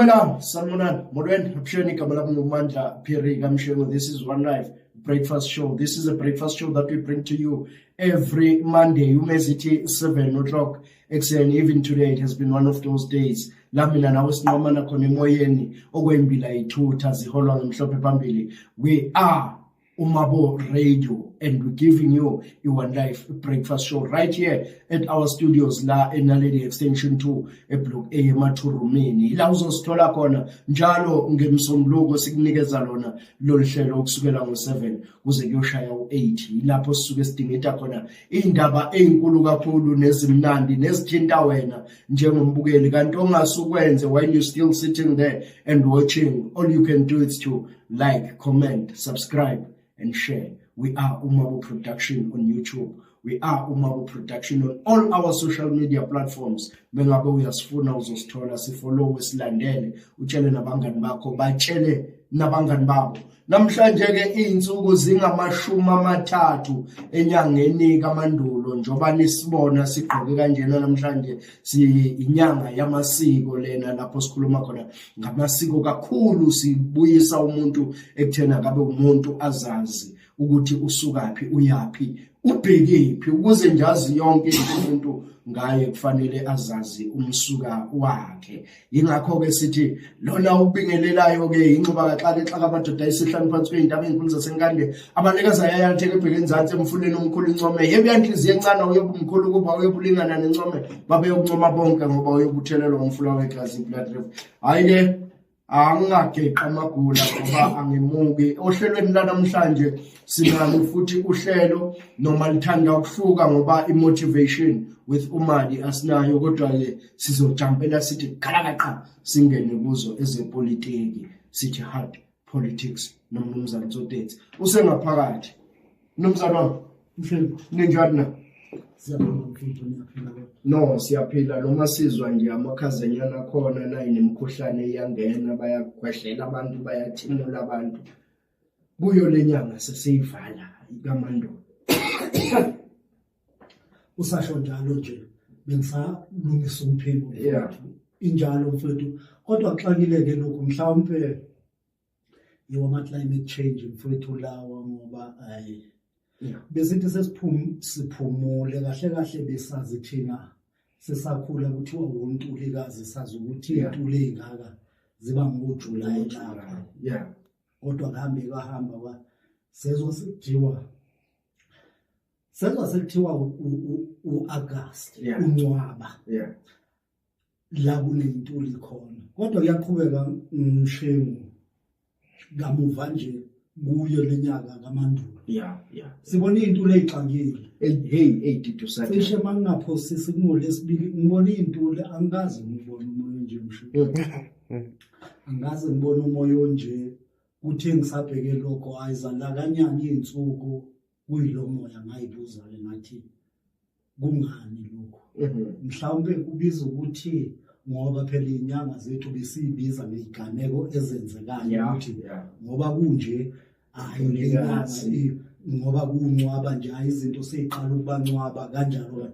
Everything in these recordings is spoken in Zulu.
Dumelang, sanibonani, molweni, avuxeni, igama lami nguMandla Phiri kaMshengu. This is One Life Breakfast Show. This is a breakfast show that we bring to you every Monday, umezithi 7 o'clock ekuseni. Even today it has been one of those days la mina nawe sinomana khona emoyeni okwembila ithutha ziholwa ngemhlophe phambili. We are Umabo Radio and we're giving you a One Life Breakfast Show right here at our studios la eNaledi Extension 2 eBlock A eMathurumini. Ila uzosithola khona njalo ngemsombuluko sikunikeza lona lolu hlelo kusukela ngo-7 kuze kuyoshaya u-8. Yilapho sisuke sidingida khona iy'ndaba ey'nkulu kakhulu nezimnandi nezithinta wena njengombukeli, kanti ongasukwenze while you still sitting there and watching, all you can do is to like, comment, subscribe and share. We are Umabo Production on YouTube. We are Umabo Production on all our social media platforms. Mengabe uyasifuna uzosithola, sifollow, silandele, utshele nabangani bakho, batshele nabangani babo. Namhlanje ke izinsuku zingama-30 enyangeni kaMandulo, njoba nisibona sigqoke kanjena namhlanje, inyanga yamasiko lena lapho sikhuluma khona ngamasiko kakhulu, sibuyisa umuntu ekuthena akabe umuntu azazi ukuthi usukaphi, uyaphi, ubhekephi, ukuze nje azi yonke into umuntu ngaye kufanele azazi umsuka wakhe. Yingakho-ke sithi lona ukubingelelayo-ke inxuba kaxaka exaka amadoda ayisihlanu phansi kwey'ntaba ey'nkulu zaseNkande, abalekazi ayayatheka ebheke enzansi emfuleni omkhulu income. Yebo, yanhliziyo encane, uyobe umkhulu kuba uyobulingana nencome, babeyokuncoma bonke ngoba uyobuthelelwa umfula wegazi, i-blood river. Hhayi-ke, angingageqi amagula ngoba angimuki ohlelweni lanamhlanje. Sinalo futhi uhlelo noma lithanda ukuhluka ngoba i-motivation with uMali asinayo, kodwa-ke sizojampela sithi galakaqa singene kuzo ezepolitiki, sithi hard politics nomnumzane Tsotetsi usengaphakathi. Mnumzane wami. Mhleli. Ninjani na? Siyabonga mfethu, niyaphila kodwa? No, siyaphila noma sizwa nje amakhazanyana akhona nayi nemikhuhlane iyangena, bayakhwehlela abantu, bayathimula abantu kuyo le nyanga sesiyivala kaMandulo. Usasho njalo nje bengisalungisa umphimbo. Injalo mfethu, kodwa kuxakile-ke lokhu, mhlawumpe yiwo ama-climate change mfethu lawa, ngoba ayi besithi siphumule kahle kahle, besazi thina sisakhula kuthiwa wontulikazi, sazi ukuthi iy'ntulo ey'ngaka ziba ngoJulayi lapha, kodwa kuhambe kwahamba kwa sezwa sekuthiwa u-August, uncwaba, la kuney'ntuli khona. Kodwa kuyaqhubeka mshengu, kamuva nje kuyo lenyaka kaMandulo sibona iy'ntulo ey'xakile. Hey hey, Tito Sathi. Cishe uma ngingaphosisi kungolesibili ngibona iy'ntuli, angikaze ngibone umoya onje mshengu, angikaze ngibone umoya onje. Kuthe ngisabheke lokho, ayizalakanyana iy'nsuku kuyilo moya, ngayibuza-ke ngathi kungani lokhu? Mhlawumbe kubiza ukuthi ngoba phela iy'nyanga zethu besiyibiza ngey'gameko ezenzekayo ukuthi ngoba kunje, hhayi le nyanga ngoba kuncwaba nje, hayi izinto seyiqala ukubancwaba kanjalo.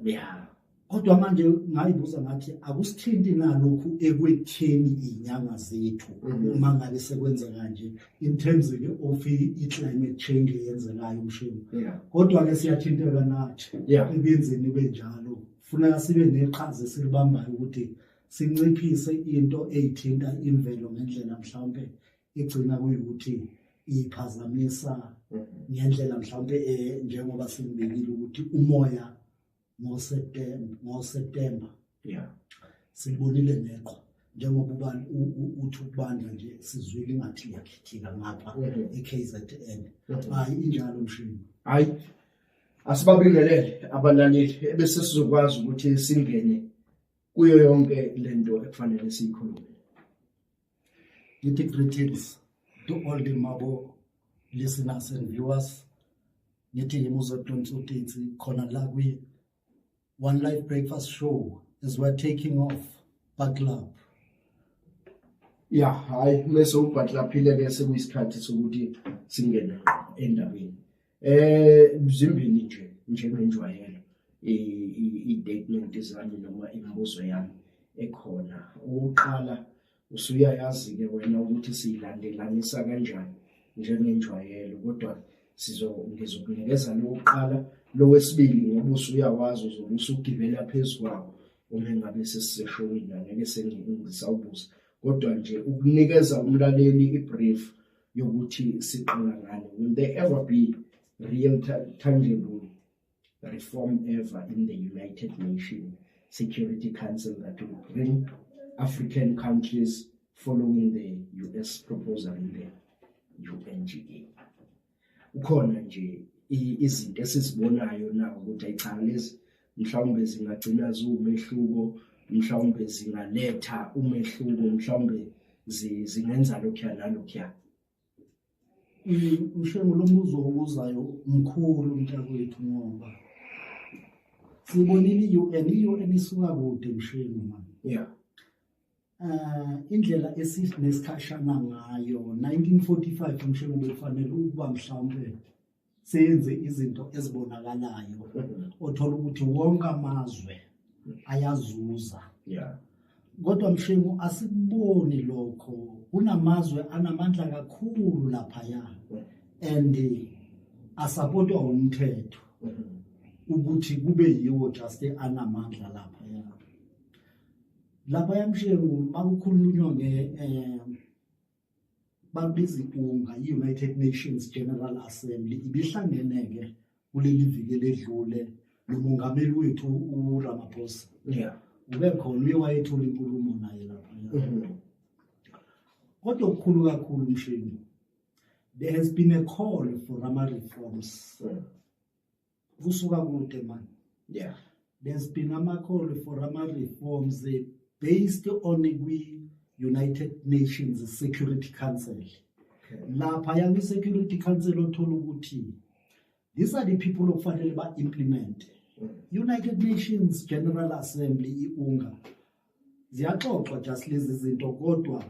Kodwa manje ngayibuza ngathi akusithinti nalokhu ekwetheni iy'nyanga zethu uma ngabe sekwenzeka nje in terms ke of i-climate change eyenzekayo mshini? Kodwa-ke siyathinteka nathi ekwenzeni benjalo, funeka sibe neqhaza esilibambayo ukuthi sinciphise into eyithinta imvelo ngendlela mhlawumbe igcina kuyikuthi iphazamisa ngendlela mhlawumbe njengoba sengibekile ukuthi umoya ngoSeptember silibonile neqhwa njengoba uthi ukubanda nje, sizwile ingathi iyakhithika ngapha eKZN. Hayi, injalo mshini. Hayi, asibabingelele abalaleli ebese sizokwazi ukuthi singene kuyo yonke lento ekufanele siyikhulume. Ngithi greetings to all the Mabo listeners and viewers. Ngithi ngimuzodon Tsotetsi khona la kwi One Life Breakfast Show as we're taking off. Buckle up. Ya, hayi, mase ubhatlaphile ke sekuyisikhathi sokuthi singene endabeni. Zimbili nje njengenjwayelo i-statement zami noma imibuzo yami ekhona. Ukuqala Usuyayazi-ke wena ukuthi siyilandelanisa kanjani njengenjwayelo, kodwa ngizokunikeza lokuqala, lowesibili ngoba usuyawazi uzobe usugibela phezu kwawo uma ngabe sesiseshowini, angeke sengisawubuza. Kodwa nje ukunikeza umlaleli i-brief yokuthi siqala ngani. Will there ever be real tangible reform ever in the United Nations Security Council that will bring African countries following the US proposal in the UNGA? Ukhona nje izinto esizibonayo na ukuthi ayicha, lezi mhlawumbe zingagcina ziwumehluko, mhlawumbe zingaletha umehluko, mhlawumbe zingenza lokhuya nalokhuya? Mshengu, lo mbuzo obuzayo mkhulu, mntakwethu, ngoba sibonile i-UN, i-UN isuka kude, Mshengu, man. Indlela esinesikhashana ngayo, 1945, Mshengu, bekufanele ukuba mhlawumbe seyenze izinto ezibonakalayo, othola ukuthi wonke amazwe ayazuza. Kodwa Mshengu, asikuboni lokho. Kunamazwe anamandla kakhulu laphaya and asupportwa umthetho ukuthi kube yiwo just anamandla laphaya. Laphaya, Mshengu, makukhulunywa nge bakubiza i-UNGA, i-United Nations General Assembly, ibihlangene-ke kuleli viki eledlule nomongameli wethu uRamaphosa. Ube khona, uye wayethula inkulumo naye laphaya. Kodwa okukhulu kakhulu, Mshengu, there has been a call for ama-reforms kusuka kude, man. There's been ama-call for ama-reforms based on kwi-United Nations Security Council. Lapha kwi-Security Council othola ukuthi these are the people okufanele ba-implement. United Nations General Assembly, i-UNGA, ziyaxoxwa just lezi zinto, kodwa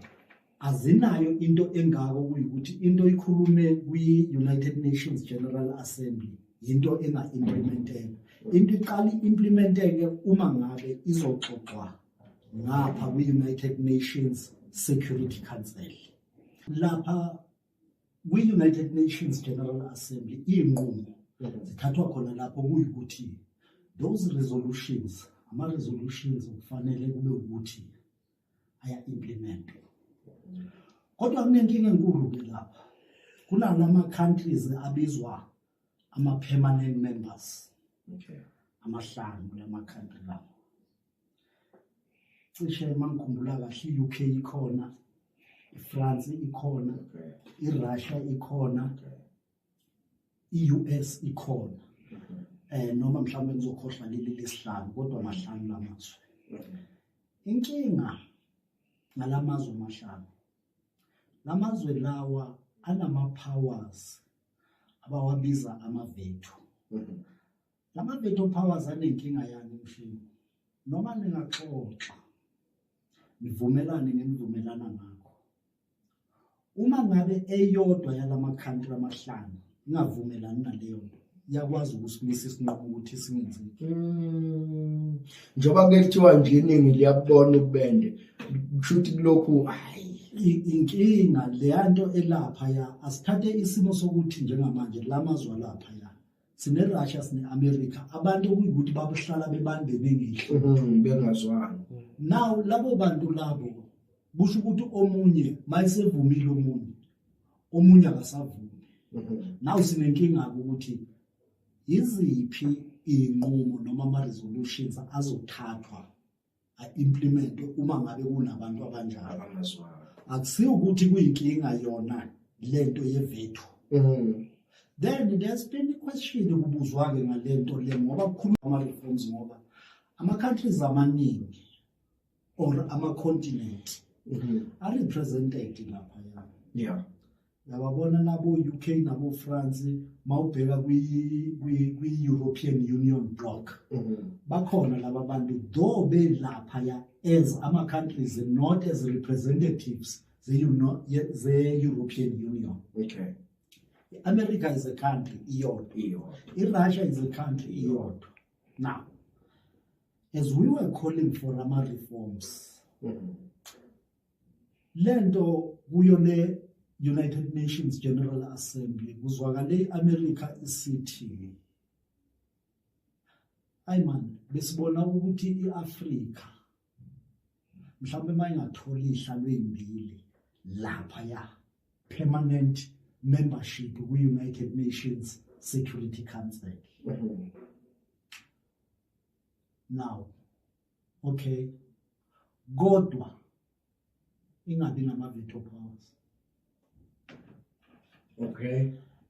azinayo into engako kuyikuthi into ikhulume kwi-United Nations General Assembly into enga-implementeka. Into iqala i-implementeke uma ngabe izoxoxwa ngapha kwi-United Nations Security Council. Lapha kwi-United Nations General Assembly iy'nqumo zithathwa khona lapho, kuyikuthi those resolutions, ama-resolutions kufanele kube ukuthi aya-implementwa. Kodwa kunenkinga enkulu-ke lapha, kunalama countries abizwa ama-permanent members. Amahlanu lama-country lawo, cishe uma ngikhumbula kahle, i-UK ikhona, iFrance ikhona, iRussia ikhona, i-US ikhona, noma mhlawumbe ngizokhohlwa leli lesihlanu, kodwa mahlanu lamazwe. Inkinga ngalamazwe amahlanu, lamazwe lawa anama powers abawabiza ama-veto. Lama veto powers anenkinga yani, Mshengu? Noma ningaxoxa nivumelane ngenivumelana ngakho, uma ngabe eyodwa yalama country amahlanu ingavumelani naleyo nto, iyakwazi ukusimisa isinqumo ukuthi singenzeki. Njengoba kuthiwa nje iningi liyakubona ukubende, kusho ukuthi kulokhu hayi. Inkinga leya nto elapha ya, asithathe isimo sokuthi njengamanje lamazwe alapha ya, sine-Russia, sine-America, abantu okuyikuthi babuhlala bebambene ngehlo. Bengazwani. Now labo bantu labo, kusho ukuthi omunye mayesevumile omunye, omunye akasavumi. Now sinenkinga ukuthi yiziphi iy'nqumo noma ama-resolutions azothathwa a-implemente uma ngabe kunabantu abanjalo. Abangazwani. Akusiyo ukuthi kuyinkinga yona lento ye-veto. Then there's been a question kubuzwa-ke ngalento le, ngoba kukhulunywa ama-reforms, ngoba ama-countries amaningi or ama-continent a-represented laphaya. Yababona nabo-UK nabo-France, mawubheka kwi-European Union bloc, bakhona laba bantu, though belaphaya as ama-countries, not as representatives ze-European Union. I-America is a country iyodwa. Iyodwa. I-Russia is a country iyodwa. Now, as we were calling for ama-reforms, Lento kuyo le United Nations General Assembly, kuzwakale iAmerica isithi, "Ayi man, besibona ukuthi iAfrika mhlawumbe mayingathola izihlalo ezimbili lapha ya permanent membership kwi-United Nations Security Council." Now, okay, kodwa ingabi nama-veto powers.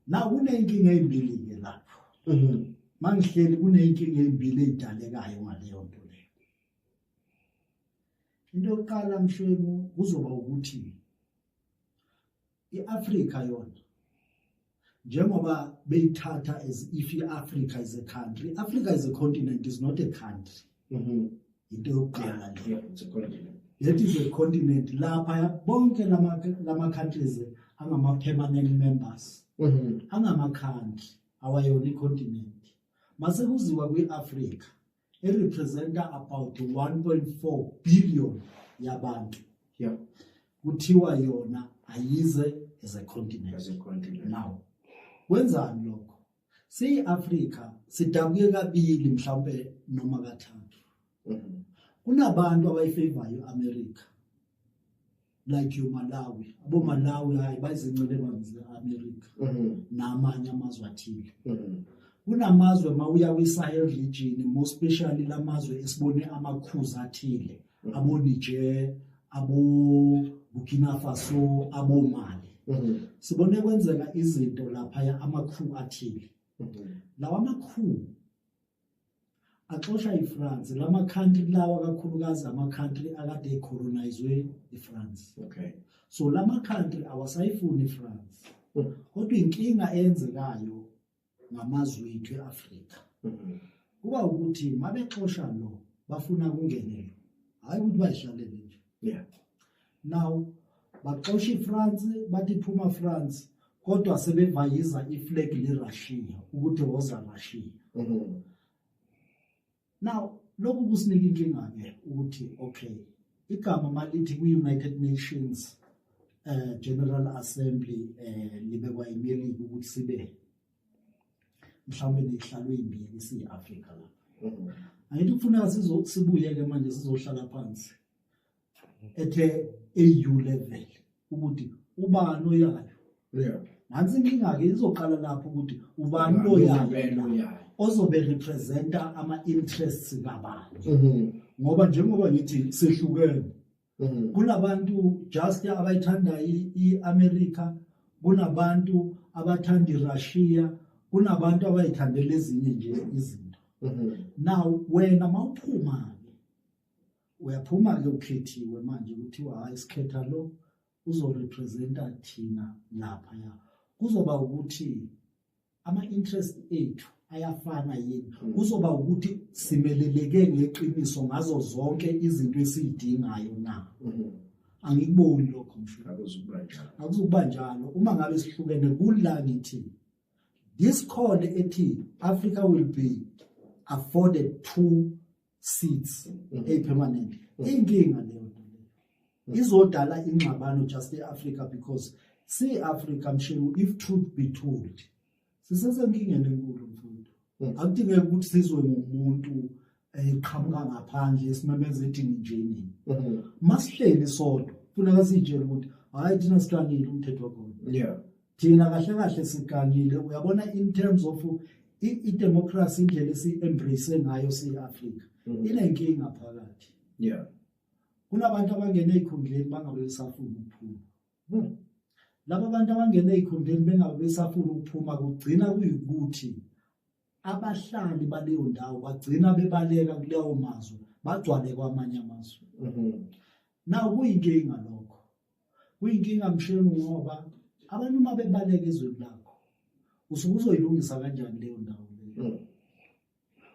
Now kuney'nkinga ey'mbili-ke lapho. Mangihleli, kuney'nkinga ey'mbili ey'dalekayo ngaleyo nto leyo. Into yokuqala, Mshengu, kuzoba ukuthi i-Afrika yona, njengoba beyithatha as if i-Africa is a country, Africa is a continent, is not a country. Into yokuqala le. Yeah, it's a continent. That is a continent. Lapha bonke lama countries angama permanent members angama country, awayona i-continent. Mase kuziwa kwi-Africa erepresenta about 1.4 billion yabantu, kuthiwa yona ayize as a continent. As a continent. Now kwenzani lokho? Siyi-Afrika sidabuke kabili mhlawumbe noma kathathu. Kunabantu abayifavorayo i-America, like yo Malawi, abo Malawi, hayi, bayizincele ze-America namanye amazwe athile. Kunamazwe, mawuya kwi-Sahel region, more especially lamazwe esibone ama-coups athile, abo Niger, abo Burkina Faso, abo Mali, sibone kwenzeka izinto lapha, ama-coup athile. Lawa ama-coup axosha iFrance, lama country lawa, kakhulukazi ama country akade ecolonizwe iFrance. So lama country awasayifuni iFrance. Kodwa inkinga eyenzekayo ngamazwe ethu eAfrika kuba ukuthi mabexosha lo, bafuna kungenelo, hayi ukuthi bayihlalele nje. Now baxosha iFrance, bathi phuma France, kodwa sebevayiza iflag leRussia ukuthi woza Russia. Now lokhu kusinika inkinga ke ukuthi, okay, igama malithi kwi-United Nations General Assembly libekwa iMelika ukuthi sibe mhlawumbe nezihlalo ezimbili siyi-Afrika lapha. Angithi kufuneka sibuye ke manje sizohlala phansi ethe AU level ukuthi ubani oyayo. Nansi inkinga ke izoqala lapho ukuthi ubani oyayo Impela la, oyayo. ozobe representa ama interests kabani, ngoba njengoba ngithi sehlukene, kunabantu just abayithanda i-America, kunabantu abathanda iRussia, kunabantu abayithandela ezinye nje izinto. Now wena mawuphuma ke, uyaphuma ke, ukhethiwe manje, kuthiwa hayi, sikhetha lo uzorepresenta thina lapha, ya kuzoba ukuthi ama-interest ethu ayafana yini? Kuzoba ukuthi simeleleke ngeqiniso ngazo zonke izinto esiyidingayo na? Angikuboni lokho, msho. Akuzukuba njalo. Akuzukuba njalo uma ngabe sihlukene. Kula ngithi this call ethi Africa will be afforded two seats epermanent, inkinga leyo nto leyo izodala ingxabano just eAfrica, because si Africa, Mshengu, if truth be told, sisesenkingeni enkulu, mfowethu. Akudingeki ukuthi sizwe ngumuntu eqhamuka ngaphandle esimemeza ethi ninjeni. Masihleli sodwa, funeka siyitshele ukuthi hayi, thina sihlangile umthetho wakhona. Thina kahle kahle sigangile, uyabona, in terms of i-democracy, indlela esi-embrace ngayo siyi-Afrika inenkinga phakathi. Kunabantu abangena ey'khundleni bangabe besafuna ukuphuma. Laba bantu abangena ey'khundleni bengabe besafuna ukuphuma, kugcina kuyikuthi abahlali baleyo ndawo bagcina bebaleka kuleyo mazwe, bagcwale kwamanye amazwe. Now kuyinkinga lokho, kuyinkinga, Mshengu, ngoba abantu uma bebaleka ezweni lakho, usuke uzoyilungisa kanjani leyo ndawo leyo?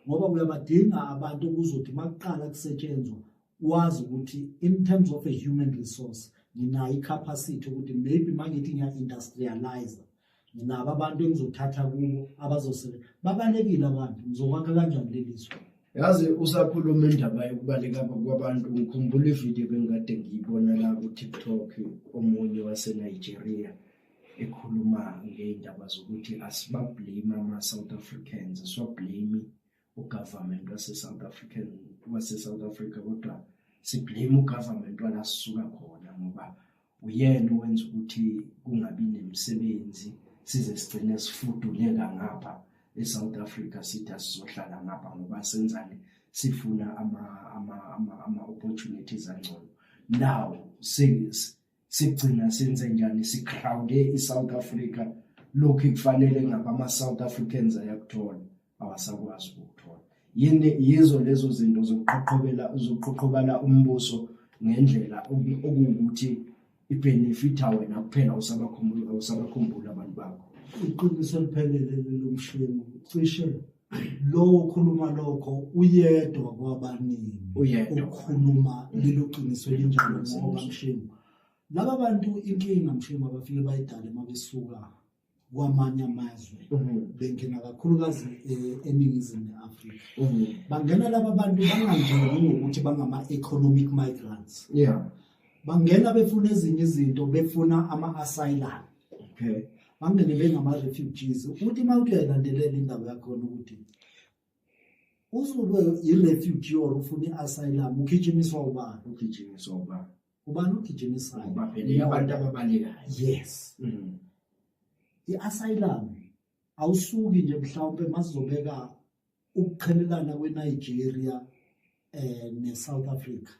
Ngoba uyabadinga abantu okuzothi makuqala kusetshenzwa, wazi ukuthi in terms of a human resource nginayo i-capacity ukuthi maybe mangithi ngiya-industrialize, nginabo abantu engizothatha kubo abazosebenza. Babalekile abantu, ngizokwakha kanjani leli zwe? Yazi usakhuluma indaba yokubaleka kwabantu, ngikhumbula ividiyo bengikade ngiyibona la ku-TikTok, omunye waseNigeria ekhuluma ngey'ndaba zokuthi asiba-blame ama-South Africans, asiwa-blame u-government wase-South African wase-South Africa, kodwa si-blame u-government wala sisuka khona, ngoba uyena owenza ukuthi kungabi nemisebenzi, size sigcine sifuduleka ngapha eSouth Africa, sithi asizohlala ngapha ngoba senzani, sifuna ama opportunities angcono. Now sigcina senze njani? Si-crowde iSouth Africa, lokhu kufanele ngabe ama-South Africans ayakuthola, awasakwazi ukukuthola. Yini yizo lezo zinto zokuqhoqhobela, zokuqhoqhobala umbuso ngendlela okuwukuthi i-benefita wena kuphela, awusabakhumbula, awusabakhumbula abantu bakho. Iqiniso eliphelele lomshengu. Cishe lo okhuluma lokho uyedwa kwabaningi. Uyedwa. Ukhuluma lelo qiniso elinjalo, ngoba mshengu, laba bantu inkinga mshengu abafike bayidale uma besuka kwamanye amazwe, bengena kakhulukazi eNingizimu ne-Afrika, bangena laba bantu bangangeni ngokuthi bangama-economic migrants. Bangena befuna ezinye izinto, befuna ama-asylum. Bangene bengama-refugees. Uthi uma uthi uyayilandelela indaba yakhona ukuthi uzobe i-refugee or ufuna i-asylum, ugijimiswa ubani? Ugijimiswa ubani? Ubani ogijimisayo? Ngoba phela abantu ababalekayo. Yes. I-asylum awusuki nje, mhlawumbe masizobeka ukuqhelelana kweNigeria neSouth Africa,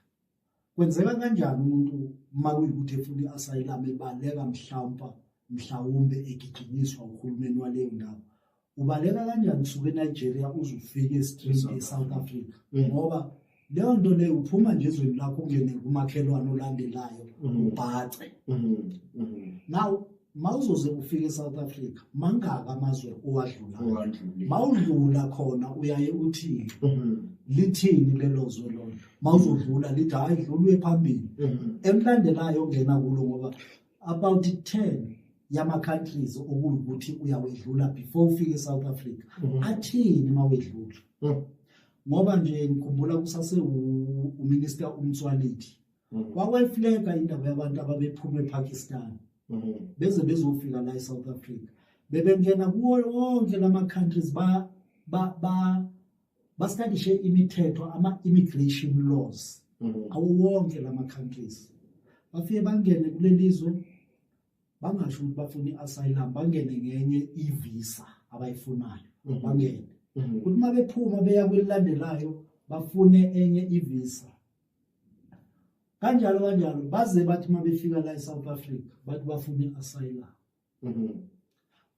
kwenzeka kanjani umuntu makuyikuthi efuna i-asylum, ebaleka mhlawumbe egijinyiswa uhulumeni waleyo ndawo, ubaleka kanjani usuka eNigeria uze ufike e-street eSouth Africa? Ngoba leyo nto leyo, uphuma nje ezweni lakho ungene kumakhelwane olandelayo, ubhace. Now mawuzoze ufike eSouth Africa, mangaka amazwe owadlulayo? Owadlulile. Mawudlula khona uyaye uthini? Lithini lelo zwe lolo mawuzodlula? Lithi hayi, dlula uye phambili, emlandelayo ongena kulo, ngoba about 10 yama-countries okuyukuthi uyawedlula before ufike e-South Africa. Athini mawedlula? Ngoba nje ngikhumbula kusase u-minister uMotsoaledi, wakwayifleka indaba yabantu ababephuma ePakistan, beze bezofika la eSouth Africa, bebengena kuwo wonke lama countries, ba ba ba ba-studishe imithetho, ama-immigration laws awo wonke lama countries. Bafike bangene kulelizwe bangasho ukuthi bafuna i-asylum, bangene ngenye i-visa abayifunayo. Bangene, kuthi uma bephuma beya kwelilandelayo bafune enye i-visa, kanjalo kanjalo, baze bathi uma befika la e-South Africa bathi bafuna i-asylum.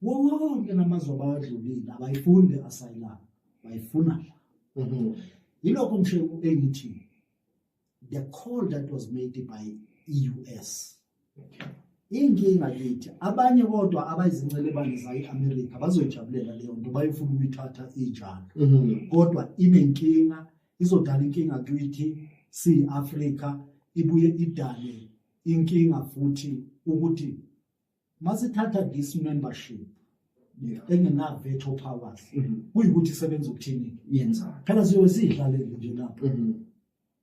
Wonke namazwe abawadlulile abayifuni le-asylum, bayifuna la. Yilokho mshengu engithi the call that was made by i-US, inkinga kithi abanye, kodwa abayizincelebane zayo i-Amerika bazoyijabulela leyo nto, bayifuna ukuyithatha injalo. Kodwa inenkinga, izodala inkinga kithi siyi-Afrika, ibuye idale inkinga futhi ukuthi masithatha this membership engena veto powers, kuyikuthi isebenza ukuthini? Yenzani? Phela siyobe siyihlalele nje lapho.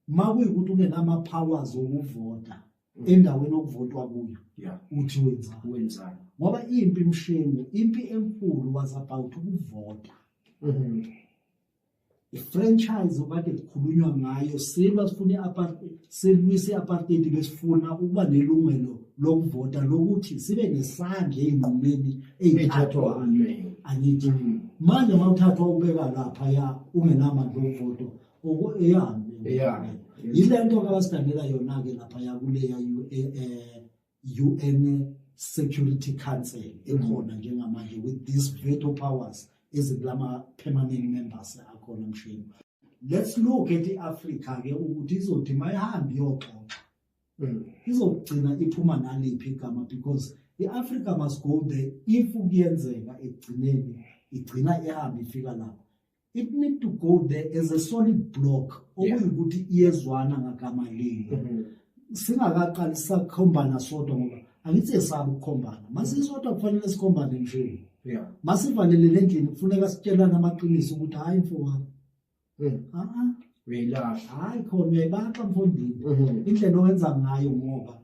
Ma kuyikuthi ungenama powers okuvota endaweni okuvotwa kuyo, uthi wenzani? Wenzani? Ngoba impi mshengu, impi enkulu was about ukuvota. I-franchise okade kukhulunywa ngayo, silwa sifuna i-apartheid, silwisa i-apartheid, besifuna ukuba nelungelo lokuvota, lokuthi sibe nesandla ey'nqumeni ey'thathwa ey'thathwayo. Uhulumeni. Angithi manje uma uthathwa ubeka laphaya ungenamandla okuvota, eyani? Eyani. Yile nto abasidalela yona-ke laphaya kuleya UN Security Council ekhona njengamanje with these veto powers ezikulama permanent members akhona mshini. Let's look at i-Africa ke ukuthi izothi mayihambe iyoxoxa, izogcina iphuma naliphi igama, because i-Africa must go there. If kuyenzeka ekugcineni igcina ihambe ifika lapho, it need to go there as a solid block, okuyikuthi iyezwana ngagama linye, singakaqali sakhombana sodwa, ngoba angithi yesaba ukukhombana. Masisodwa kufanele sikhombane nje. Masivalelele endlini kufuneka sitshelane amaqiniso ukuthi hayi mfowami. A-a. Uyayilahla. Hayi khona, uyayibaxa mfondini, indlela owenza ngayo, ngoba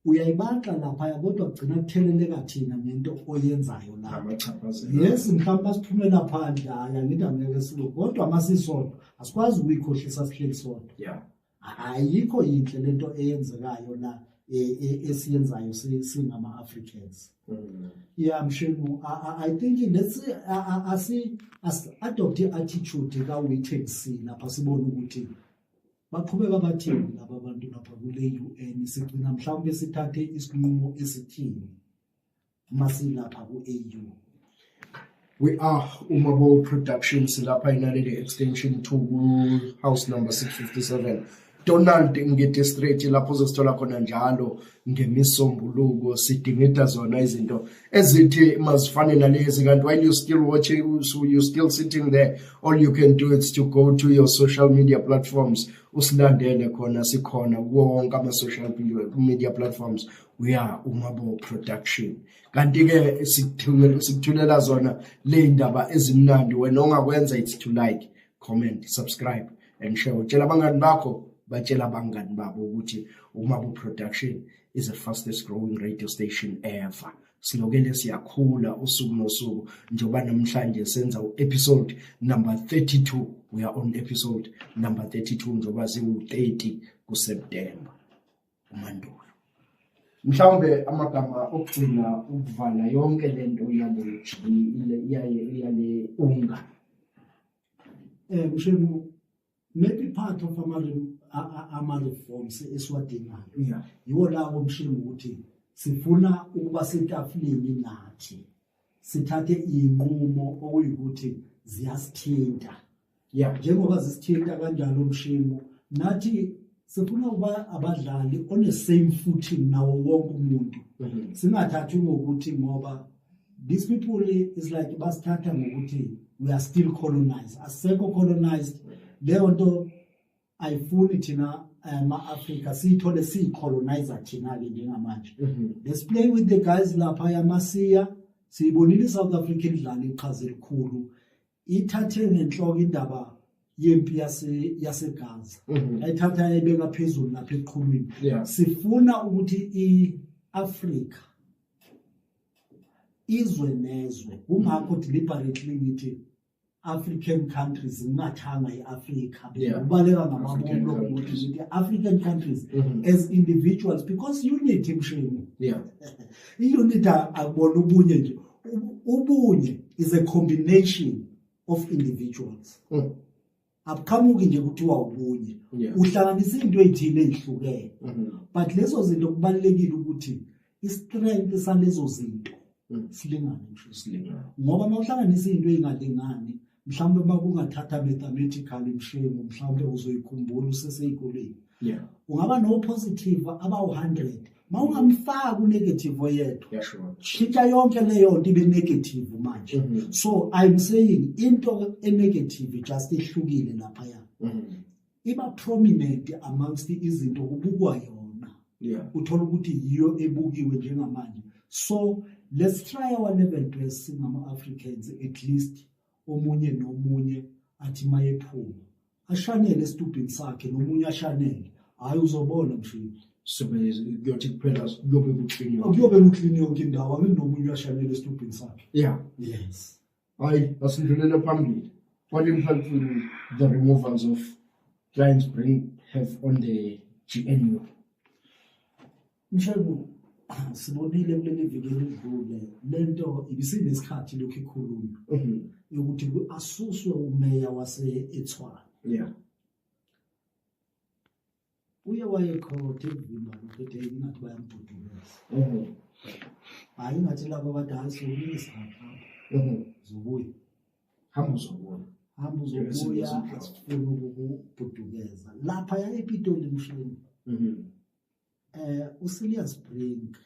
uyayibaxa laphaya kodwa kugcina kutheleleka thina ngento oyenzayo lapha. Amachaphazelo. Yes, mhlawumbe asiphumela phandle, hayi, angithi angeke sibe, kodwa masisodwa asikwazi ukuyikhohlisa sihleli sodwa. Ayikho yinhle lento eyenzekayo la esiyenzayo singama-Africans. Yeah, Mshengu, I think let's asi adopt i-attitude ka-wait and see lapha, sibone ukuthi baqhubeka bathini laba bantu lapha kule UN, sigcina mhlawumbe sithathe isinqumo esithini masilapha ku-AU. We are Umabo Productions lapha eNaledi Extension 2, house number 657 Donald Ngidi Street, lapho uzosithola khona njalo ngemisombuluko sidingida zona izinto ezithi mazifane nalezi. Kanti while you still watching, so you still sitting there, all you can do is to go to your social media platforms, usilandele khona. Sikhona kuwo wonke ama-social media platforms, we are Umabo Production. Kanti-ke sikuthulela zona le ndaba ezimnandi. Wena ongakwenza, it's to like, comment, subscribe and share. Utshela abangani bakho, batshela abangani babo ukuthi Umabo Production is the fastest growing radio station ever. Silokele siyakhula usuku nosuku, njengoba namhlanje senza u-episode number 32. We are on episode number 32, njengoba siwu-30 kuSeptember, uMandulo. Mhlawumbe amagama okugcina ukuvala yonke lento yale unga. Mshengu, maybe part of ama-reforms esiwadingayo yiwo lawo, Mshengu, ukuthi sifuna ukuba setafuleni nathi, sithathe iy'nqumo okuyikuthi ziyasithinta. Njengoba zisithinta kanjalo, Mshengu, nathi sifuna ukuba abadlali on the same footing nawo wonke umuntu, singathathi ngokuthi ngoba these people is like basithatha ngokuthi we are still colonized. Asisekho colonized. Leyo nto ayifuni thina ma-Afrika siyithole siyi-colonizer thina-ke njengamanje. Let's play with the guys lapha yamasiya. Siyibonile i-South Africa idlala iqhaza elikhulu, ithathe ngenhloko indaba yempi yaseGaza, ayithatha ayibeka phezulu lapha eqhulwini. Sifuna ukuthi i-Afrika izwe nezwe, kungakho deliberately ngithi African countries, ngingathanga i-Afrika, kubaleka ngamabomu African lokho ukuthi countries. ngithi African countries as individuals, because unity, Mshengu, i-unity akubona ubunye nje. Ubunye is a combination of individuals. Abuqhamuki nje kuthiwa ubunye. Uhlanganisa into ey'thile ey'hlukene, but lezo zinto kubalulekile ukuthi i-strength salezo zinto silingane, Mshengu. Silingane. Ngoba uma uhlanganisa into ey'ngalingani, mhlawumbe uma kungathatha mathematical, Mshengu, mhlawumbe uzoyikhumbula usesey'koleni, ungaba no-positive abawu-100, ma ungamfaki u-negative oyedwa, Yeah, sure. shintsha yonke leyo nto ibe negative manje. So I'm saying into e-negative just ihlukile laphaya, iba prominent amongst izinto kubukwa yona, uthola ukuthi yiyo ebukiwe njengamanje. So let's try our level best singama-Africans, at least omunye nomunye athi mayephuma ashanele esitubhini sakhe, nomunye ashanele. Hhayi, uzobona, Mshini. Sobe kuyothi kuphela kuyobe ku-clean yonke. Kuyobe ku-clean yonke indawo, angithi nomunye uyashanela esitubhini sakhe. Yes. Hayi, asidlulele phambili. What impact will the removals of clients bring have on the GNU? Mshengu, sibonile kuleli viki elidlule lento ibisinesikhathi lokhu ikhulunywa yokuthi asuswe umeya wase-eTshwane. Uye wayekhotha ekuvimba lokho, ethi ingathi bayambhuduleza. Hhayi, ingathi labo bathi hhayi, sokunika isikhathi lapho, uzobuya. Hamba uzobuya. Hamba uzobuya, asifuni ukukubhudukeza laphaya ePitoli, Mshengu. UCilliers Brink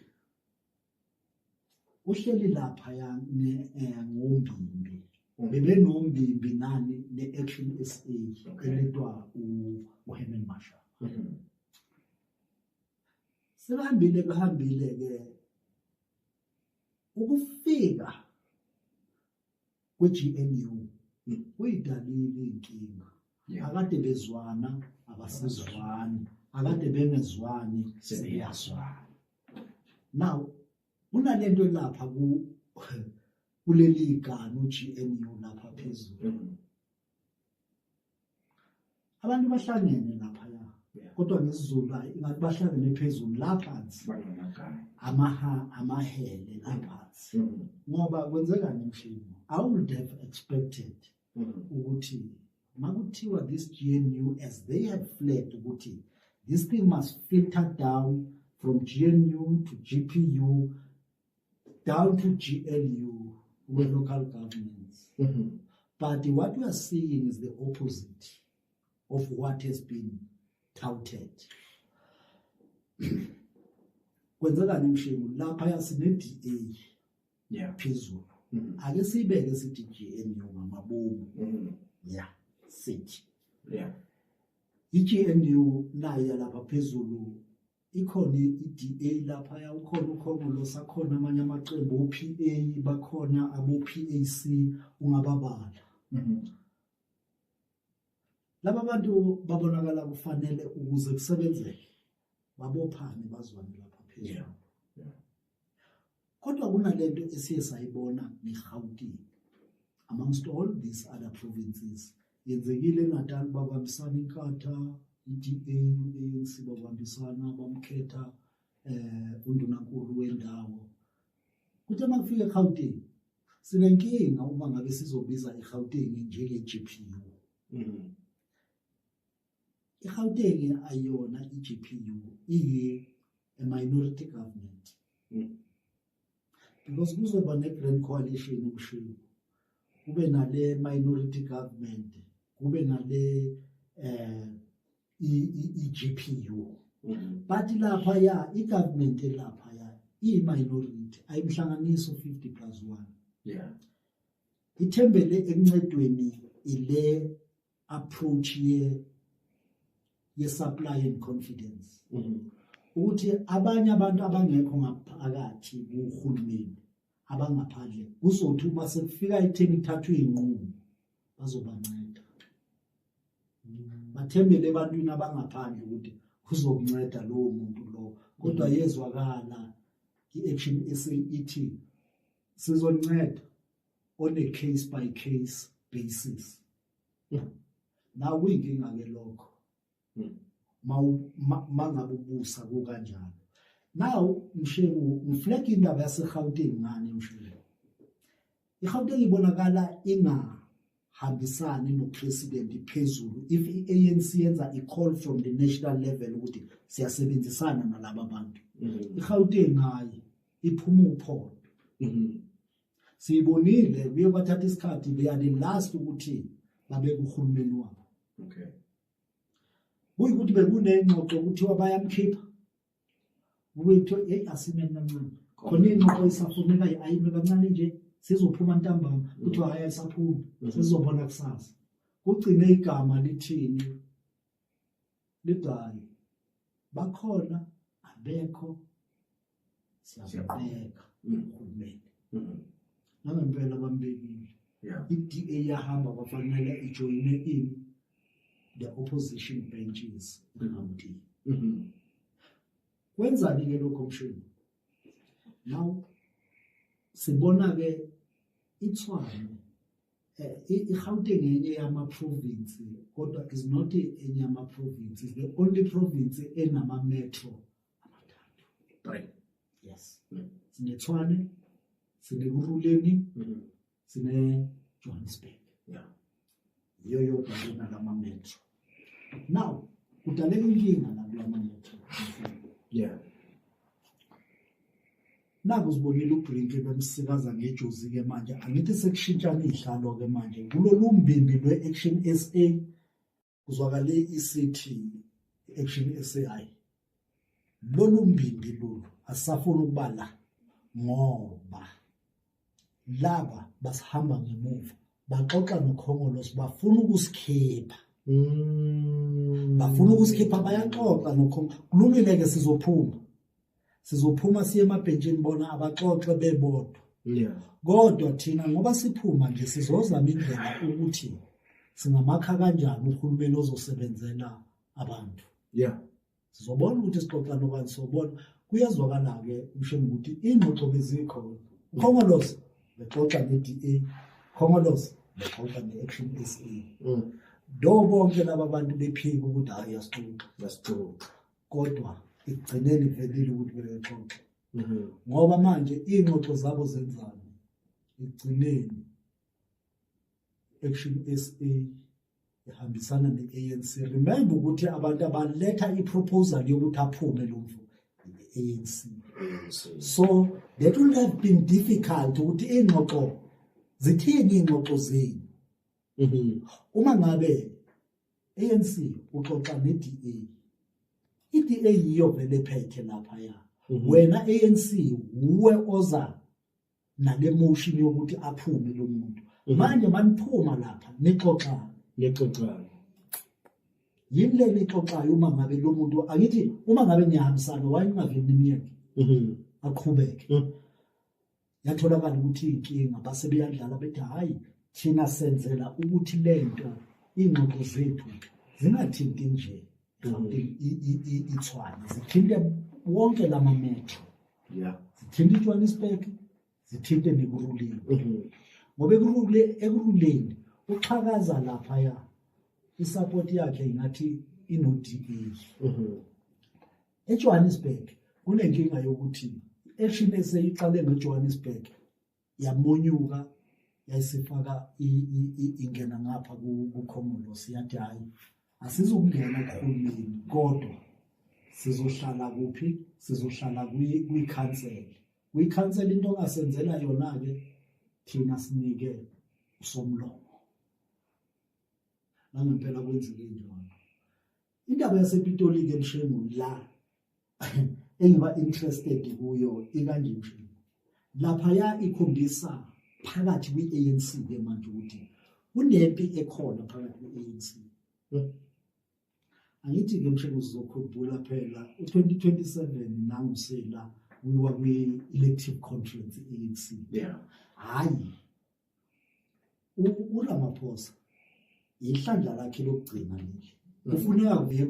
uhleli laphaya ngombimbi, bebenombimbi nani ne-Action SA eletwa uHerman Mashaba. Sebehambile, behambile ke, ukufika kwe-GNU kuyidalile inkinga. Akade bezwana abasizwani, akade bengezwani sebeyazwana. Now kunalento lapha kuleli gama uGNU lapha phezulu. Abantu bahlangene lapha ya. Kodwa ngesiZulu hayi ingathi bahlangene phezulu la phansi. Amahele la phansi. Ngoba kwenzekani emshini? I would have expected ukuthi makuthiwa this GNU, as they have fled ukuthi this thing must filter down from GNU to GPU down to GLU with local governments. But what we are seeing is the opposite of what has been touted. Kwenzekani mshengu lapha sine DA phezulu. Ake sibeke sithi GNU ngamabomu. Yeah, sithi. I-GNU nayo lapha phezulu ikhona i-DA lapha, ukhona uKhongolose, akhona amanye amaqembu o-PA, bakhona abo-PAC, ungababala. Laba bantu babonakala kufanele ukuze kusebenzeke babophane bazwane lapha phezulu. Kodwa kunalento esiye sayibona ngeGauteng amongst all these other provinces. Yenzekile eNatal, babambisana iNkatha, i-DA, u-ANC babambisana, bamkhetha undunankulu wendawo. Kuthe makufika eGauteng, sinenkinga uma ngabe sizobiza iGauteng njenge-GPU. iGauteng ayona i-GPU, iyi a minority government. Because kuzoba ne-grand coalition emshini, kube nale minority government, kube nale i-GPU. But lapha ya i-government elapha ya iyi-minority, ayimhlanganiso 50 plus 1. Ithembele ekuncedweni ile approach ye supply and confidence. Ukuthi abanye abantu abangekho ngaphakathi kuhulumeni abangaphandle kuzothi uma sekufika ekutheni kuthathwe inqumo bazobanceda. Bathembele ebantwini abangaphandle ukuthi kuzokunceda lowo muntu lo, kodwa yezwakala i-Action SA ithi sizonceda on a case by case basis. Na kuyinkinga ke lokho. Mangabe ubusa kukanjalo. Now Mshengu, ngiflag indaba yaseGauteng ngani Mshengu? IGauteng ibonakala ingahambisani nopresident phezulu. If i-ANC yenza i-call from the national level ukuthi siyasebenzisana nalaba bantu, iGauteng hayi, iphuma uphondo. Siyibonile kuye kwathatha isikhathi, they are the last ukuthi babeke uhulumeni wabo. Kuyikuthi bekunengxoxo kuthiwa bayamkhipha, kube kuthiwa hey asimeni kancane, khona ingxoxo isafuneka, ayime kancane nje sizophuma ntambama, kuthiwa hayi ayisaphumi, sizobona kusasa. Kugcine igama lithini, lithi bakhona abekho, siyabheka uhulumeni. Nangempela bambekile. I-DA yahamba kwafanele ijoyine in the opposition benches eGauteng. Kwenzani ke lokho mshini? Now sibona ke iTshwane, iGauteng enye yama province, kodwa is not enye yama province, is the only province enama metro amathathu. 3. Yes. SineTshwane, sineKurhuleni, sine Johannesburg. Yiyo yodwa lena lama metro. Now kudaleka inkinga la kulama metro. Naku sibonile uBrink bemsikaza ngejozi ke manje, angithi sekushintshana izihlalo ke manje kulolu mbimbi lwe-Action SA. Kuzwakale isithi i-Action SA, hayi lolu mbimbi lolu asisafuni ukuba la ngoba laba basihamba ngemuva, baxoxa noKhongolose, bafuna ukusikhipha. Bafuna ukusikhipha, bayaxoxa noKhongolose. Kulungile ke, sizophuma siye emabhentshini, bona abaxoxe bebodwa. Kodwa thina ngoba siphuma nje sizozama indlela ukuthi Singamakha kanjani uhulumeni ozosebenzela abantu? Sizobona ukuthi sixoxa nobani, sobona. Kuyezwakala-ke uMshengu ukuthi ingxoxo bezikhona. UKhongolose bexoxa ne-DA, Khongolose bexoxa ne-Action SA. Do bonke laba bantu bephika ukuthi hhayi asixoxa. Asixoxa. Kodwa ekugcineni kuvelile ukuthi bebexoxa. Ngoba manje iy'ngxoxo zabo zenzani? Ekugcineni Action SA ihambisana ne-ANC. Remember ukuthi abantu abaletha i-proposal yokuthi aphume lo mfo i-ANC. So that would have been difficult ukuthi iy'ngxoxo zithini, iy'ngxoxo zenu. Uma ngabe ANC uxoxa ne-DA, i-DA yiyo vele ephethe laphaya. Wena ANC wuwe oza nale motion yokuthi aphume lo muntu. Manje maniphuma lapha nixoxana. Nixoxana. Yini le nixoxayo uma ngabe lo muntu, angithi uma ngabe niyahambisana, why ningaveli nimyeke aqhubeke? Yatholakala ukuthi inkinga base beyadlala bethi hayi thina senzela ukuthi lento ingxoxo zethu zingathinti nje iTshwane, zithinte wonke lama metro. Zithinte iJohannesburg, zithinte neKurhuleni. Ngoba Ekurhuleni uxhakaza laphaya, isupport yakhe ingathi ino-DA. EJohannesburg kunenkinga yokuthi i-Action SA iqale ngeJohannesburg, yamonyuka, yayisifaka ingena ngapha kuKhongolose, yathi hayi asizukungena kuhulumeni kodwa sizohlala kuphi? Sizohlala kwikhansela. Kwikhansela into ongasenzela yona-ke thina sinike usomlomo. Nangempela kwenzeke njalo. Indaba yasePitoli-ke Mshengu la engiba interested kuyo ikanje Mshengu. Laphaya ikhombisa phakathi kwi-ANC ke manje ukuthi kunempi ekhona phakathi kwi-ANC. Angithi-ke Mshengu sizokhumbula phela u-2027 nangusela kuyiwa kwi-elective conference i-ANC. Hhayi uRamaphosa ihlandla lakhe lokugcina leli. Kufuneka kuveke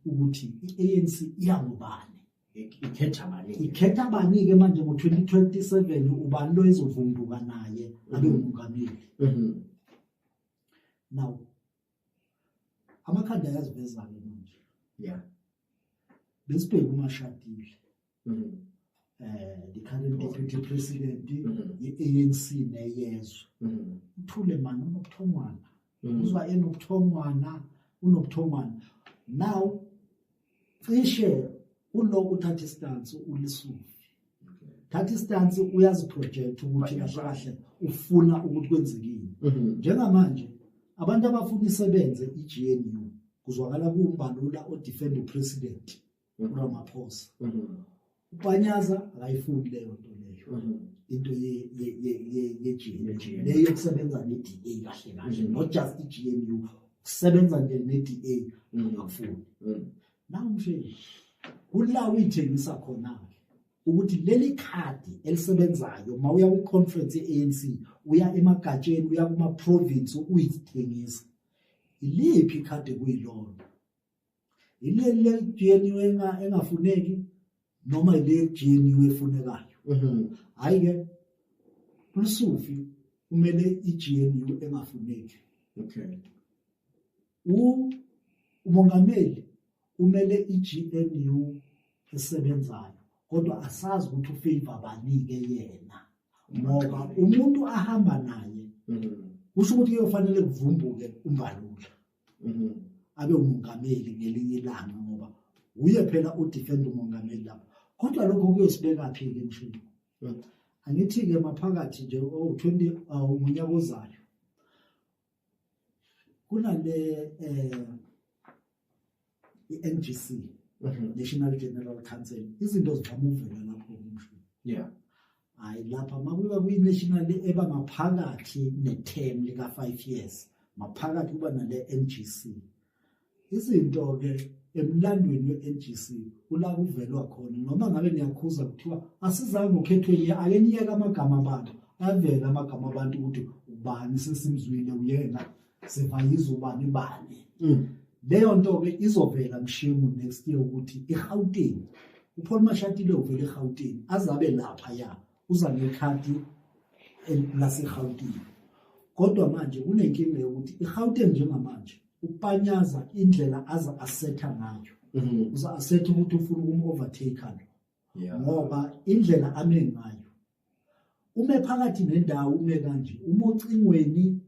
ukuthi i-ANC iyangubani. Ikhetha bani? Ikhetha bani-ke manje ngo-2027, ubani lo ezovumbuka naye abe umongameli? Now amakhanda ayaziveza-ke manje. Besibheke uMashatile. The current deputy president ye-ANC neyezwe. Uthule mani, unobuthongwana. Uzwa enobuthongwana, unobuthongwana. Now cishe ulo uthatha istance uLesufi. Thatha istance, uyaziproject ukuthi kahle kahle ufuna ukuthi kwenzekini. Njengamanje abantu abafuna isebenze i-GNU kuzwakala kuwuMbalula odefend upresident uRamaphosa. UPanyaza akayifuni leyo nto leyo. Into ye-GNU leyo yokusebenza ne-DA kahle kahle, not just i-GNU, kusebenza nje ne-DA akufuni. Nawu msheni kula uyithengisa khona-ke ukuthi leli khadi elisebenzayo mawuya kwi-conference ye-ANC, uya emagatsheni, uya kuma-province, uyithengisa. Iliphi ikhadi kuyilona? Ileli le-GNU engafuneki noma ile GNU efunekayo? Hayi ke uLesufi kumele i-GNU engafuneki. Umongameli umele i-GNU esebenzayo, kodwa asazi ukuthi ufavor bani-ke yena, ngoba umuntu ahamba naye kusho ukuthi kuyofanele kuvumbuke uMbalula abe umongameli ngelinye ilanga, ngoba uye phela udefend umongameli lapho. Kodwa lokho kuyosibeka phi-ke Mshengu? Angithi-ke maphakathi nje o-20 ngonyaka ozayo kunale i-NGC, National General Council, izinto zivama ukuvela lapho Mshengu. Hayi lapha makuba kwi-national eba maphakathi ne-term lika-5 years, maphakathi kuba nale NGC. Izinto-ke emlandweni we-NGC kula kuvelwa khona, noma ngabe niyakhuza kuthiwa asizange okhethweni, ake niyeke amagama abantu, avele amagama abantu ukuthi ubani sesimzwile uyena. Sivayiza ubani bani. Leyo nto ke izovela, Mshengu, next year ukuthi iGauteng, uPaul Mashatile uvela eGauteng, azabe lapha ya uza ngekhadi laseGauteng. Kodwa manje kunenkinga yokuthi iGauteng njengamanje uPanyaza indlela aza asetha ngayo, uza asetha ukuthi ufuna ukum-overtake lo, ngoba indlela ame ngayo, ume phakathi nendawo, ume kanje uma ocingweni,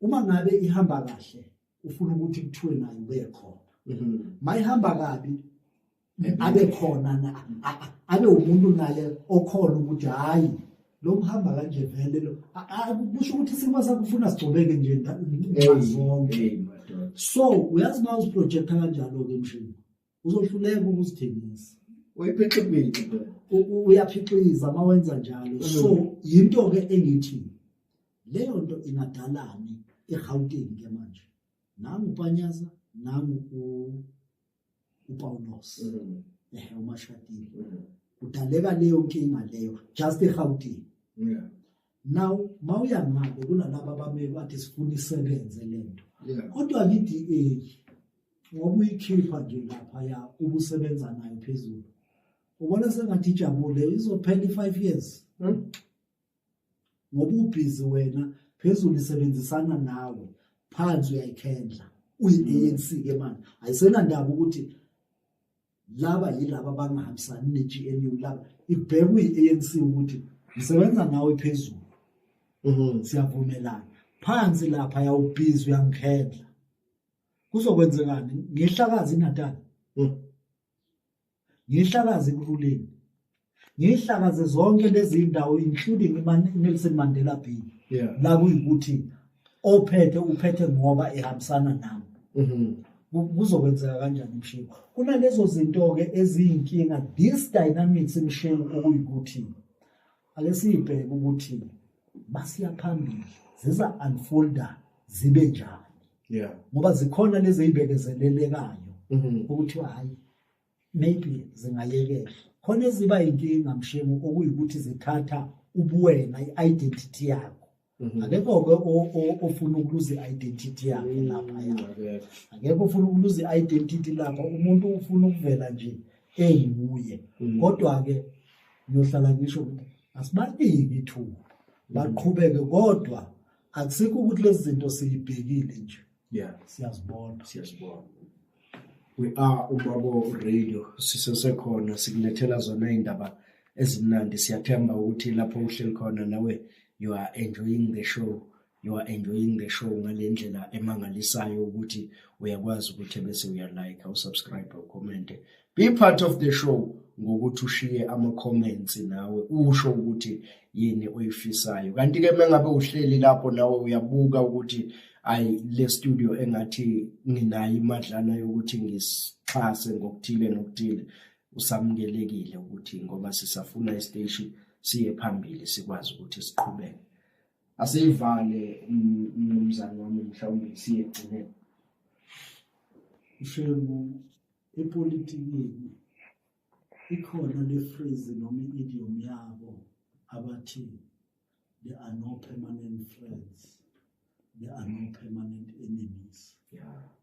uma ngabe ihamba kahle ufuna ukuthi kuthiwe naye ube khona, mayihamba kabi abe khona, abe umuntu naye okhona ukuthi hayi, lo kuhamba kanje vele lo. Kusho ukuthi isimo sakho ufuna sigcobeke nje nxa zonke. Hey, madoda. So uyazi, uma uziprojecta kanjalo-ke, Mshini, uzohluleka ukuzithengisa. Uyiphixipixi phela. Uyaphixiza uma wenza njalo. So yinto-ke engithi leyo nto ingadalani eGauteng ke manje. Nangu uPanyaza, nangu uPaulos, ehe, uMashatile. Kudaleka leyo nkinga leyo just eGauteng. Now mawuya ngale kunalaba abame bathi sifuna isebenze lento, kodwa i-DA ngoba uyikhipha nje laphaya ubusebenza nayo phezulu, ubona sengathi ijabule, izophela i-5 years ngoba ubhizi wena phezulu isebenzisana nawe, phansi uyayikhendla uyi-ANC ke manje. Ayisenandaba ukuthi laba yilaba abangahambisani ne-GNU, laba ikubheka uyi-ANC ukuthi ngisebenza nawe phezulu, siyavumelana, phansi lapha yawubhizi uyangikhendla. Kuzokwenzekani? Ngihlakaza iNatal, ngihlakaze Ekurhuleni, ngihlakaze zonke lezi ndawo, including iNelson Mandela Bay, la kuyikuthi ophethe uphethe ngoba ehambisana nami. Kuzokwenzeka kanjani, Mshengu? Kunalezo zinto-ke eziyinkinga, this dynamics, Mshengu, okuyikuthi ake siyibheke ukuthi basiya phambili ziza unfolda zibe njani, ngoba zikhona lezi ey'bekezelelekayo ukuthiwa hayi, maybe zingayekela. Khona eziba inkinga, Mshengu, okuyikuthi zithatha ubuwena, i-identity yakho. Akekho-ke ofuna ukuluza i-identity yakhe lapha. Akekho. Akekho ofuna ukuluza i-identity lapha. Umuntu ufuna ukuvela nje enguye. Kodwa-ke ngiyohlala ngisho ukuthi asibaniki ithuba baqhubeke, kodwa akusikho ukuthi lezi zinto siyibhekile nje, siyazibona. Siyasibona. We are Umabo Radio, sisesekhona, sikulethela zona iy'ndaba ezimnandi. Siyathemba ukuthi lapho uhleli khona nawe you are enjoying the show, you are enjoying the show ngale ndlela emangalisayo ukuthi uyakwazi ukuthi bese uyalike, usubscribe, ucommente, be part of the show ngokuthi ushiye ama-comments nawe usho ukuthi yini oyifisayo. Kanti-ke mengabe uhleli lapho nawe uyabuka ukuthi ayi, le studio engathi nginayo imadlana yokuthi ngisixhase ngokuthile nokuthile, usamukelekile ukuthi ngoba sisafuna isiteshi siye phambili, sikwazi ukuthi siqhubeke. Asiyivale, mnumzane wami, mhlawumbe siye egcineni. Mshengu, epolitikini ikhona le phrase noma i-idiom yabo abathi there are no permanent friends, there are no permanent enemies.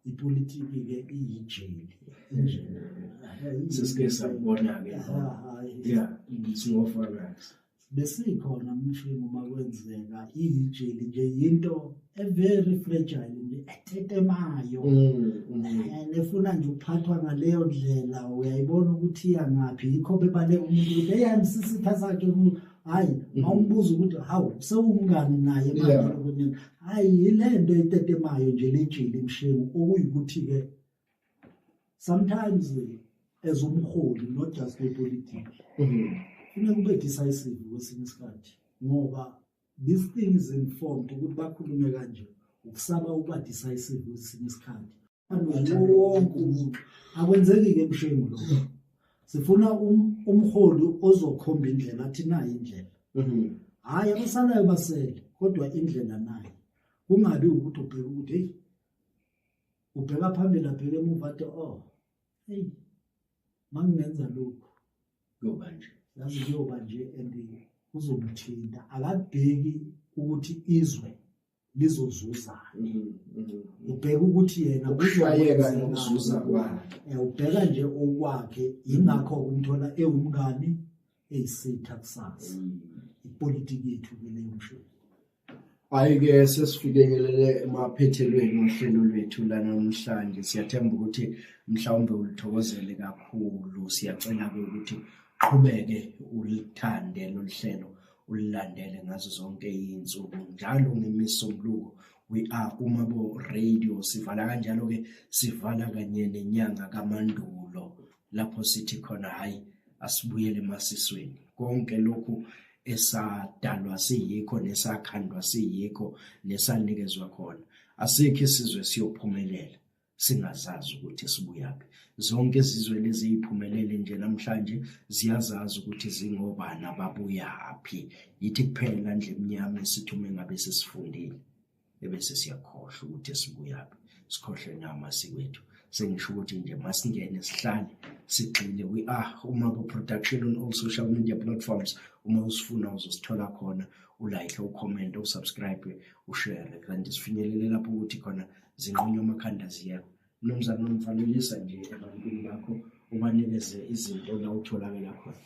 Ipolitiki ke iyijeli injena. Sesike sakubona-ke. Hayi. Yeah, singofakazi. Besikhona, Mshengu, uma kwenzeka iyijeli nje, yinto e-very fragile nje, etetemayo, nefuna nje ukuphathwa ngaleyo ndlela. Uyayibona ukuthi iya ngaphi, yikho bebaleka umuntu ukuthi eyani sisitha sakhe hayi, mawumbuza ukuthi hawu, sewumngani naye manje, lokhunyana. Hayi, yile nto etetemayo nje lejeli, Mshengu, okuyikuthi-ke sometimes as umholi, not just kwepolitiki, funeka ube decisive kwesinye isikhathi, ngoba this thing is informed ukuthi bakhulume kanje ukusaba ukuba decisive kwesinye isikhathi. Wonke umuntu akwenzeki-ke, Mshengu, lokho. Sifuna umholi ozokhomba indlela, athi nayi indlela, hhayi abasalayo basele, kodwa indlela nayi. Kungabi ukuthi ubheke ukuthi heyi, ubheka phambili, abheke emuva, athi oh, hey, mangingenza lokhu kuyoba nje. Yazi kuyoba nje and kuzomthinta. Akabheki ukuthi izwe Lizozuzana. Ubheka ukuthi yena Ukushayeka nokuzuza kwakhe. Ubheka nje okwakhe, yingakho umthola ewumngani, eyisitha kusasa. Ipolitiki yethu ke leyo, Mshengu. Hhayi-ke, sesifikelele emaphethelweni ohlelo lwethu lanamhlanje. Siyathemba ukuthi mhlawumbe ulithokozele kakhulu. Siyacela-ke ukuthi qhubeke ulithande lolu hlelo, ulilandele ngazo zonke iy'nsuku njalo ngemisombuluko. We are Umabo Radio. Sivala kanjalo-ke, sivala kanye nenyanga kaMandulo, lapho sithi khona hhayi, asibuyele emasisweni. Konke lokhu esadalwa siyikho, nesakhandwa siyikho, nesanikezwa khona, asikho isizwe siyophumelela singazazi ukuthi sibuyaphi. Zonke izizwe lezi ey'phumelele nje namhlanje ziyazazi ukuthi zingobani, ababuyaphi. Yithi kuphela ndle emnyama esithi uma ngabe sesifundile ebese siyakhohlwa ukuthi sibuyaphi, sikhohlwe namasiko ethu. Sengisho ukuthi nje masingene, sihlale sigxile. We are Umabo Production on all social media platforms. Uma usifuna uzosithola khona, ulike, ucomment, usubscribe, ushare, kanti sifinyelele lapho ukuthi khona zinqunywa amakhanda ziyekho. Mnumzane, nomvalelisa nje ebantwini bakho, ubanikeze izinto la utholakala khona.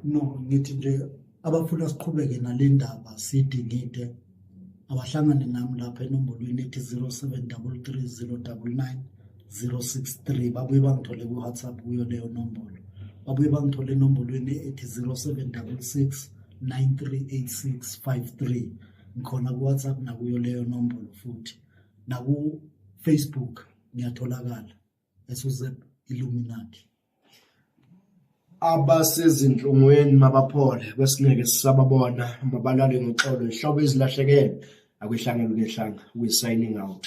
No, ngithi nje abafuna siqhubeke nale ndaba sidingide, abahlangane nami lapha enombolweni ethi 0733 099 063. Babuye bangithole ku-WhatsApp kuyo leyo nombolo. Babuye bangithole enombolweni ethi 0766 938653. Ngikhona ku-WhatsApp nakuyo leyo nombolo, futhi naku-Facebook ngiyatholakala eSuzep Illuminati. Abasezinhlungweni mabaphole, kwesingeke sisababona mabalale ngoxolo. Ihlobo ezilahlekele akwehlanga lukehlanga. We signing out.